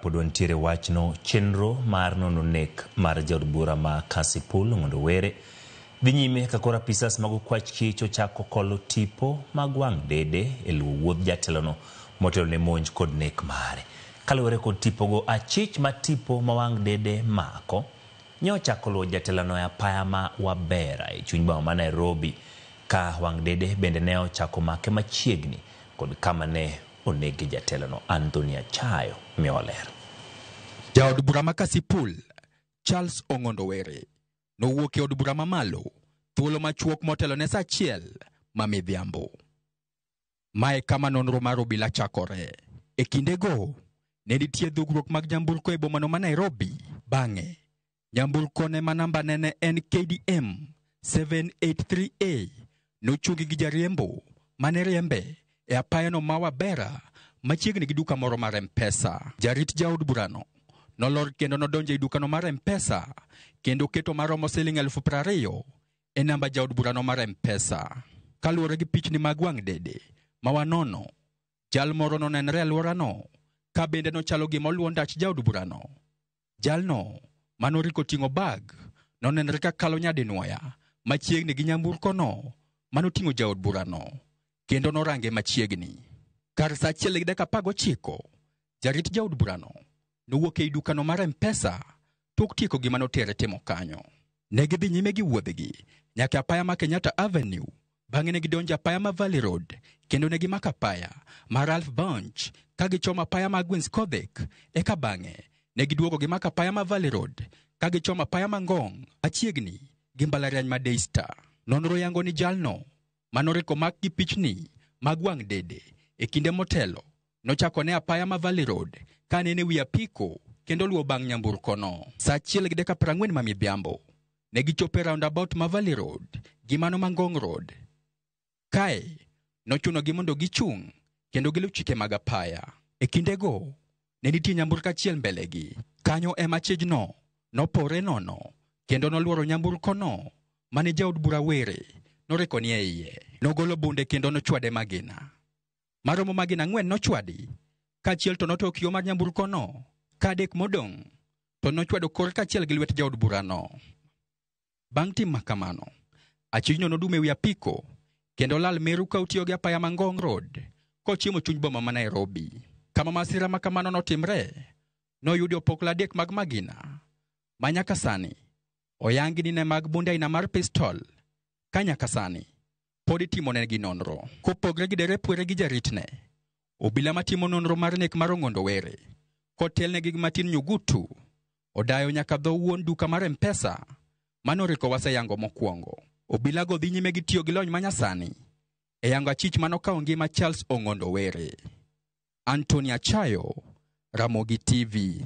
Kapod wantiere wachno, chenro mar nono nek mar jaod bura ma Kasipul Ong'ondo Were dhi nyime ka koro apisas mag okwach kich ochako kolo tipo mag wang' dede e luwo wuodh jatelono motelo ne monj kod nek mare. Kaluwore kod tipogo, achich ma tipo ma wang' dede mako nye ochako luwo jatelono e apaya ma Wabera e chuny boma ma Nairobi ka wang' dede bende ne ochako make machiegni kod kama ne onegi jatelono. Anthony Achayo miyowa ler. Jaod bura ma Kasipul, Charles Ong'ondo Were, nowuok e od bura mamalo thuolo machuok motelo ne saa achiel ma midhiambo. Mae kama nonro mar obila chakore. E kindego, ne nitie dhugruok mag nyamburko e bomano ma Nairobi. Bang'e, nyamburko ne ma namba ne ne en KDM 783A nochungi gi jariembo mane riembe e apayano ma Wabera machiegni gi duka moro mar M-Pesa. Jarit jaod burano nolor kendo nodonjo e dukano mar M-Pesa kendo keto maromo siling 20,000 e namba jaod burano mar M-Pesa. Kaluwore gi pichni mag wang' dede ma wanono, jal moro nonenre e alworano ka bende nochalo gima oluwo ndach jaod burano. Jalno manoriko ting'o bag nonenre ka kalo nyadinwoya machiegni gi nyamburkono manoting'o jaod burano kendo norange machiegni. Kar saa 1:19, jarit jaod burano nowuok ei dukano mar M-Pesa tok tieko gima notere timo kanyo. Ne gidhi nyime gi wuodhgi nyaka apaya ma Kenyatta Avenue, bang'e ne gidonjo apaya ma Valley Road kendo ne gimako apaya ma Ralph Bunche ka gichomo apaya ma Agwins Kodhek, eka bang'e ne giduogo gimako apaya ma Valley Road ka gichomo apaya ma Ngong machiegni gi mbalariany ma Daystar. Nonro yango ni jalno manoriko mak gi pichni mag wang' dede e kinde motelo nochako ne apaya ma Valley Road ka nene wi apiko kendo luwo bang' nyamburkono. Saa 1:40 ma midhiambo ne gichopo e roundabout ma Valley Road gi mano ma Ngong Road. Kae nochunogi mondo gichung' kendo giluw chike mag apaya. E kindego ne nitie nyamburko achiel mbelegi. Kanyo ema chijno nopore nono kendo noluoro nyamburkono mane jaod bura Were noriko ni e iye. Nogolo bunde kendo nochwade magina. Maromo magina 4 nochwadi, kaachiel to notoyo kioo mar nyamburkono, ka 3 modong' to nochwado kor kaachiel gi lwet jaod burano. Bang' tim ma kamano, achijno nodum e wi apiko kendo lal Meru ka otiyo gi apaya ma Ngong Road kochimo chuny boma ma Nairobi. Kama masira ma kamano notimre, noyudi opokla 3 mag magina ma nyaka sani oyangi ni ne mag bunde aina mar pistol, ka nyaka sani pod itimonegi nonro. Kopogre gi derep Were gi jaritne, obila matimo nonro mar nek mar Ong'ondo Were kotelnegi gi Martin Nyugutu odayo nyaka dho wuon duka mar M-Pesa manoriko waseyango mokwongo. Obilago dhi nyime gi tiyo gi lony manyasani e yango achich manokawo ngima Charles Ong'ondo Were. Anthony Achayo, Ramogi TV.